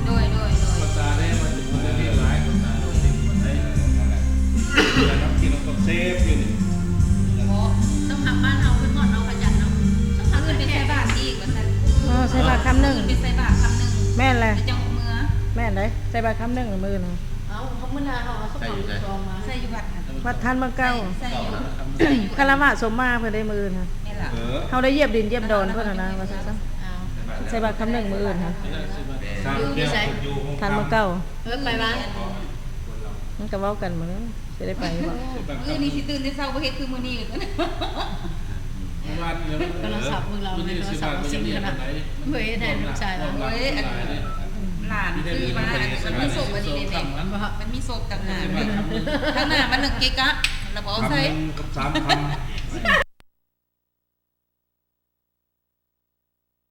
ໂດຍ ໂດຍ ໂດຍ ຄົນຕາແດ່ ມັນເປັນຄົນລຽນຫຼາຍ ຄົນຕາໂດຍ ເອີ ນັ້ນແຫຼະ ເວລານຳກິນ ມັນກໍເຊບຢູ່ນີ້ ເພາະສຳລັບບ້ານເຮົາ ເພິ່ນຮອດເອົາພະຈັນເນາະ ມື້ອື່ນໄປໃສ່ບາດອີກວ່າຊັ້ນ ເອີ ໃສ່ບາດຄຳໜຶ່ງ ມື້ອື່ນໄປໃສ່ບາດຄຳໜຶ່ງ ແມ່ນແຫຼະ ແລ້ວຈັ່ງເມືອ ແມ່ນເດ້ ໃສ່ບາດຄຳໜຶ່ງມື້ອື່ນ ເອົາ ເຮົາມື້ໜ້າເຮົາເອົາສະເພາະຊອງມາ ໃສ່ຢູ່ວັດຫັ້ນ ວັດທານເມືອງເກົ່າ ໃສ່ຢູ່ ໃສ່ຢູ່ ຄາລະວະສົມມາເພິ່ນໄດ້ມື້ອື່ນຫັ້ນ ແມ່ນລະ ເອີ ເຮົາໄດ້ຢຽບດິນຢຽບດອນເພິ່ນຫັ້ນນະ ວ່າຊັ້ນຊະ ເອົາ ໃສ່ບາດຄຳໜຶ່ງມື້ອື່ນຫັ້ນ ຢູ່ໃສ ທານເມືອງເກົ່າ ເອີ ໄປວະ ມັນກໍເວົ້າກັນມື້ນີ້ ຊິໄດ້ໄປບໍ່ ມື້ນີ້ຊິຕື່ນແຕ່ເຊົ້າ ບໍ່ເຮັດຄືມື້ນີ້ ໂທລະສັບເບິ່ງລາວ ໂທລະສັບເອົາຊິມຂະໜາດ ເອີຍ ໃຫ້ລູກຊາຍລາວ ໂອ້ຍ ອັນຫຼານຊື້ມາ ມັນມີສົບອັນນີ້ເດ້ ມັນມີສົບຕ່າງຫາກ ທາງໜ້າມັນໜຶ່ງເກະກະ ລະບໍ່ເອົາໃສ່ ຄຳໜຶ່ງກັບສາມຄຳ